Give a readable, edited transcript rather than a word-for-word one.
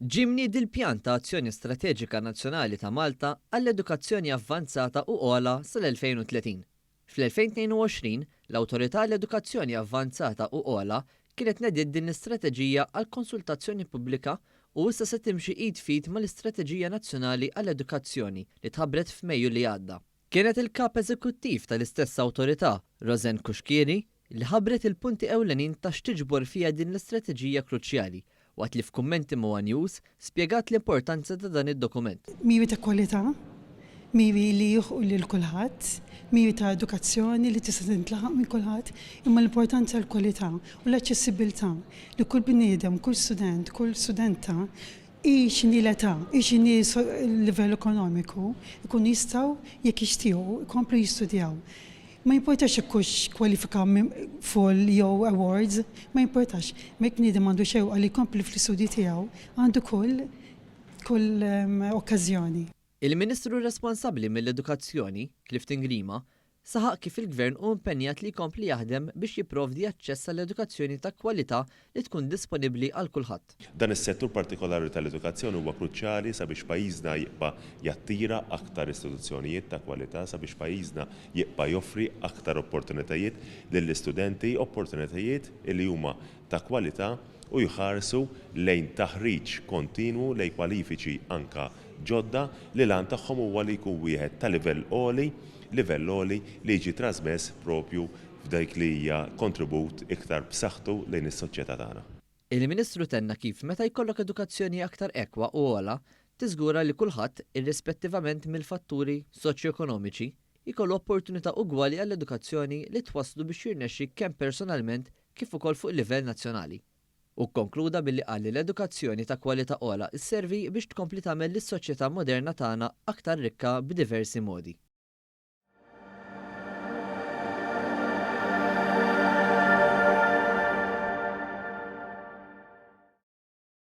Ġie mniedi l-Pjan ta' Azzjoni Strateġika Nazzjonali ta' Malta għall-Edukazzjoni Avvanzata u Ogħla sal-2030. Fl-2022, l-Awtorità għall-Edukazzjoni Avvanzata u Ogħla kienet nediet din l-istrateġija għal konsultazzjoni pubblika u issa se timxi id f'id mal-Istrateġija Nazzjonali għall-Edukazzjoni li tħabbret f'Mejju li għadda. Kienet il-Kap Eżekuttiv tal-istess awtorità, Rosanne Cuschieri, li ħabbret il-punti ewlenin ta' x'tiġbor fiha din l-istrateġija kruċjali, waqt li f'kummenti ma' one News spjegat l-importanza ta' dan id-dokument. Miri ta' kwalità, miri li jilħqu lil kulħadd, miri ta' edukazzjoni li tista' tintlaħaq minn kulħadd, imma l-importanza l-kwalità u l-aċċessibbiltà li kull bniedem, kull student, kull studenta, hi x'inhi l-età, hi x'inhi l-livell ekonomiku, ikunu jistgħu jekk jixtiequ jkomplu jistudjaw. Ma jimportax jekk hux kwalifika full jew awards, ma jimportax. Ma jekk bniedem għandu xewqa li jkompli fl-istudji tiegħu, għandu kull kull okkażjoni. Il-Ministru responsabbli mill-Edukazzjoni, Clifton Grima, saħaq kif il-Gvern hu impenjat li jkompli jaħdem biex jipprovdi aċċess għall-edukazzjoni ta' kwalità li tkun disponibbli għal kulħadd. Dan is-settur partikolari tal-edukazzjoni huwa kruċjali sabiex pajjiżna jibqa' jattira aktar istituzzjonijiet ta' kwalità, sabiex pajjiżna jibqa' joffri aktar opportunitajiet lill-istudenti, opportunitajiet li huma ta' kwalità u jħarsu lejn taħriġ kontinwu, lejn kwalifiċi anke ġodda li l-għan tagħhom huwa li jkun wieħed ta' livell għoli, livell għoli li jiġi trażmess propju f'dik li hija kontribut iktar b'saħħtu lejn is-soċjetà tagħna. Il-Ministru tenna kif meta jkollok edukazzjoni aktar ekwa u ogħla, tiżgura li kulħadd, irrispettivament mill-fatturi soċjoekonomiċi, jkollu opportunità ugwali għall-edukazzjoni li twasslu biex jirnexxi kemm personalment kif ukoll fuq livell nazzjonali. Hu kkonkluda billi qal li l-edukazzjoni ta' kwalità ogħla sservi biex tkompli tagħmel lis-soċjetà moderna tagħna aktar rikka b'diversi modi.